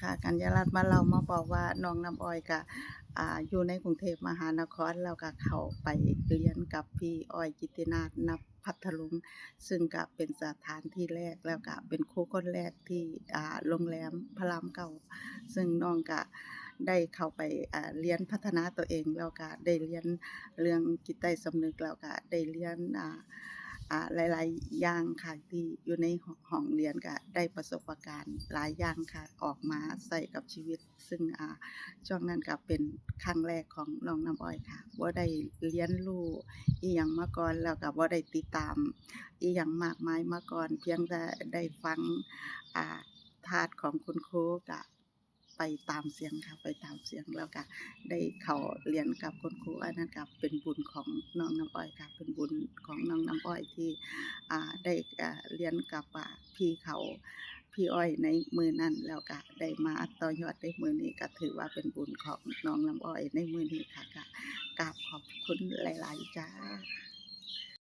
ກະ ກັນຍາລັດມາເລົ່າມາບອກວ່າ ນ້ອງນ້ຳອ້ອຍກະ ອາ ຢູ່ໃນກຸງເທບມະຫານະຄອນ ແລ້ວກະເຂົ້າໄປຮຽນກັບພີ່ອ້ອຍ ກິດຕິນາດ ນະພັດທະລຸງ ຊຶ່ງກະເປັນສະຖານທີ່ແລກ ແລ້ວກະເປັນຄູຄົນແລກທີ່ ອາ ໂຮງແຮມພະລາມເກົ້າ ຊຶ່ງນ້ອງກະໄດ້ເຂົ້າໄປ ອາ ຮຽນພັດທະນາຕົວເອງ ແລ້ວກະໄດ້ຮຽນເລື່ອງຈິດໃຕ້ສຳນຶກ ແລ້ວກະໄດ້ຮຽນ ອາ ອາ ຫຼາຍໆຢ່າງຄ່ະ ທີ່ຢູ່ໃນຫ້ອງຮຽນກະໄດ້ປະສົບປະການຫຼາຍຢ່າງຄ່ະ ອອກມາໃຊ້ກັບຊີວິດ ຊຶ່ງ ອາ ຊ່ວງນັ້ນກະເປັນຄັ້ງແລກຂອງນ້ອງນ້ຳອ້ອຍຄ່ະ ບໍ່ໄດ້ຮຽນຮູ້ອີ່ຫຍັງມາກ່ອນ ແລ້ວກະບໍ່ໄດ້ຕິດຕາມອີ່ຫຍັງມາກມາຍມາກ່ອນ ພຽງແຕ່ໄດ້ຟັງ ອາ ທາດຂອງຄຸນຄູ ກະໄປຕາມສຽງຄ່ະ ໄປຕາມສຽງ ແລ້ວກະໄດ້ເຂົ້າຮຽນກັບຄຸນຄູ ອັນນັ້ນກະເປັນບຸນຂອງນ້ອງນ້ຳອ້ອຍຄ່ະ ເປັນບຸນຂອງນ້ອງນ້ຳອ້ອຍທີ່ ອາ ໄດ້ ອາ ຮຽນກັບ ອາ ພີ່ເຂົາ ພີ່ອ້ອຍໃນມື້ນັ້ນ ແລ້ວກະໄດ້ມາຕໍ່ຍອດໃນມື້ນີ້ ກະຖືວ່າເປັນບຸນຂອງນ້ອງນ້ຳອ້ອຍໃນມື້ນີ້ຄ່ະ ກະກາບຂອບຄຸນຫຼາຍໆຈ້າ.